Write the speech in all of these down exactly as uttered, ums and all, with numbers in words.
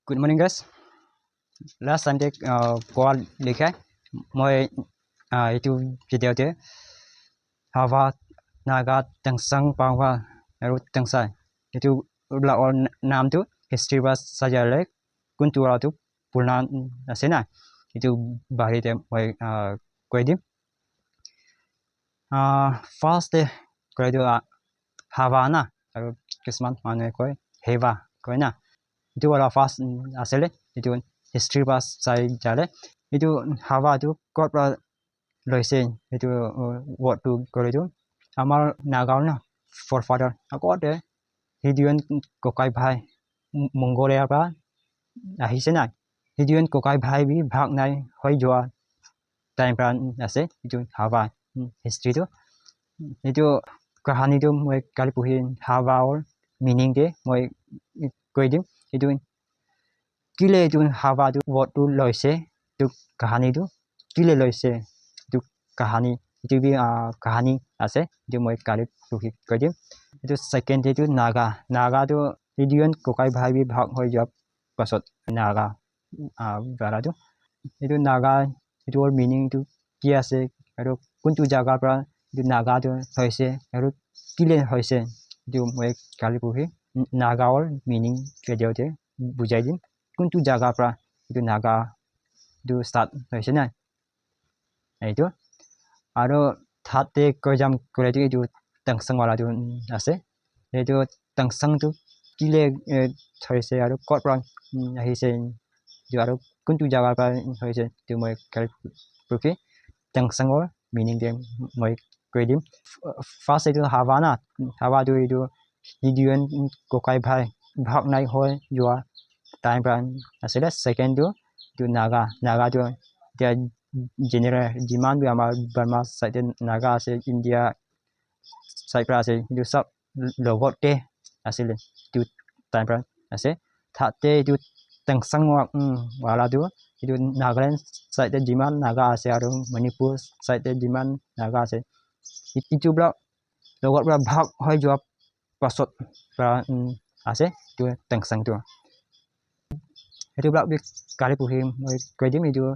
Good morning, guys. Last time te uh, koa likha moi uh, itu video te Hawa, Naga, Tangsang, Pangwa aru Tangsa itu la or naam tu history ba sajale kuntu wala tu purna ase na itu bari te moi uh, koi dim. Uh, first te koi tu uh, Hawa na aru kisman manu koi Hewa koi na itu wala first asile itu history ba sai jale itu Hawa tu kot pra loise itu uh, word tu kore tu amar Naga na forefather agote Hidion kokai bhai Mongolia pra ahise na Hidion kokai bhai bi bhag nai hoi joa time pra ase itu Hawa history tu itu kahani tu moi kali puhi Hawa or meaning te moi koi dim itu kile itu Hawa tu word tu loise itu kahani tu kile loise itu kahani itu bi uh, kahani ase itu moi kali puhi koi dim itu second te itu Naga Naga tu Hidion kokai bhai bi bhag hoi joa pasot Naga uh, bara tu itu Naga itu or meaning tu ki ase aru kuntu jaga pra itu Naga tu hoise aru kile hoise itu moi kali puhi Naga or meaning video te bujai dim kuntu jaga pra itu Naga itu start hoise na itu aru third te koi jam kore tu itu Tangsang wala tu ase itu Tangsang tu kile hoise aru kot pra ahise itu aru kuntu jaga pra hoise itu moi kali puhi Tangsang or meaning te moi koi dim first itu Hawa na Hawa tu itu Hidion kokai bhai bhag nai hoi joa time pra asile second tu itu Naga Naga tu dia general jiman bi amar Burma side te Naga ase India side pra ase itu sab logot te asile itu time pra ase third te itu Tangsang wa um, wala tu itu Nagaland side te jiman Naga ase aru Manipur side te jiman Naga ase itu pra logot pra bhag hoi joa pasot pra um, ase itu Tangsang tu itu pra bi kali puhi moi koi dim itu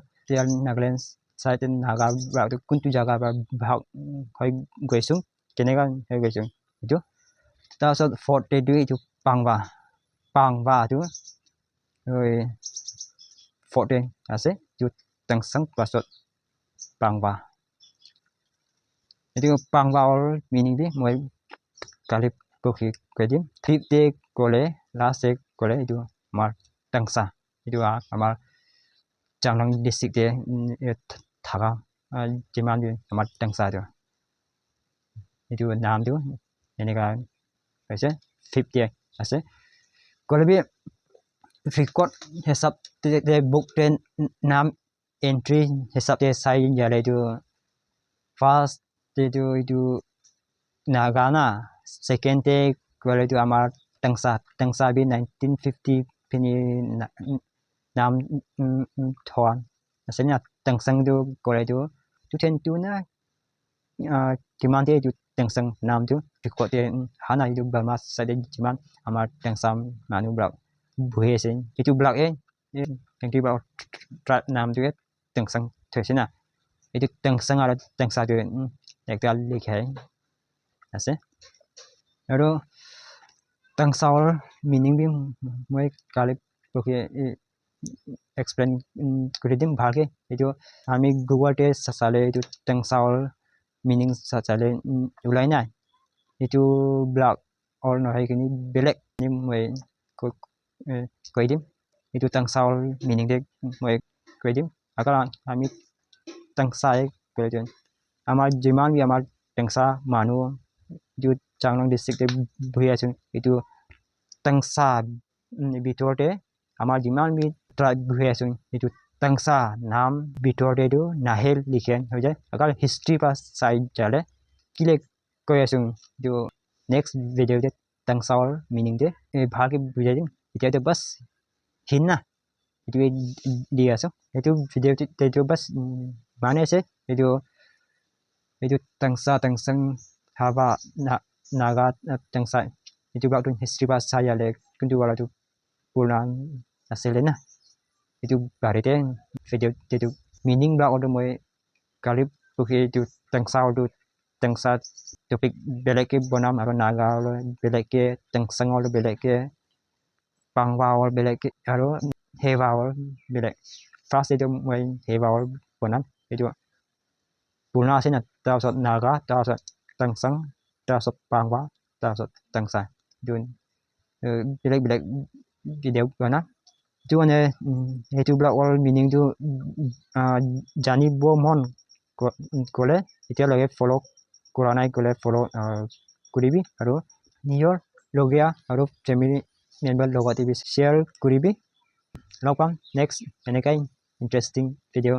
Nagaland side te Naga pra tu kuntu jaga pra bhag hoi goisung keneka hoi goisung itu ta sot fourth te tu itu Pangwa Pangwa tu oi fourth te ase itu Tangsang pasot Pangwa itu Pangwa or meaning bi moi kali puhi koi dim fifth te kole last te kole itu amar Tangsa itu amar Changlang district te thaka jiman bi amar Tangsa itu itu naam tu eneka ase fifth te ase koile bi record hisab te book te naam entry hisab te sai jale tu first te tu itu Naga na second te koile tu amar Tangsa Tangsa bi nineteen fifty pini naam thoa ase na Tangsang tu koile tu two thousand two na kiman te itu Tangsang naam tu record te hana itu Burma side jiman amar Tangsa manu pra buhi ase itu pra eh thank you bro tribe naam tu Tangsang thoise na itu Tangsang aru Tangsa tu ekta likhe ase aru Tangsa or meaning bi moi kali puhi explain kuri dim bhalke itu ami Google te sasale itu Tangsa or meaning sasale ulai na itu black or nohoi kini belek ni moi koi dim itu Tangsa or meaning te moi koi dim agar ami Tangsa e koi dim amar jiman bi amar Tangsa manu itu Changlang district te buhi ase itu Tangsa bitor te amar jiman bi tribe buhi ase itu Tangsa naam bitor te tu nahel likhe hoi jai agar history pa sai jale kile koi ase itu next video te Tangsa or meaning te bhalke bujai dim etia te bas hin na itu di ase itu video te tu bas mane ase itu itu Tangsa Tangsang Hawa Naga Tangsa itu bak tu history pa sai jale kuntu wala tu purna asile na. Etu bari te video te tu meaning ba auto moi kali pukhi tu tengsa auto tengsa topic belek ke bonam aro Naga auto belek ke, Tengsang auto belek ke, Pangwa auto belek ke, aro Hewa auto belek. First etu moi Hewa auto bonam. Etu purana ase na, tar usot Naga, tar usot Tengsang, tar usot Pangwa, tar usot Tengsa. Etu, eh, belek belek video bana. Etu mane, mm, etu bla all meaning tu, mm, ah, janibo mon ko-, kole, etia lage follow kora nai kole follow, ah, kuribi, aro nijor logia aro family member logot bi share kuribi. Log pam next enekai interesting video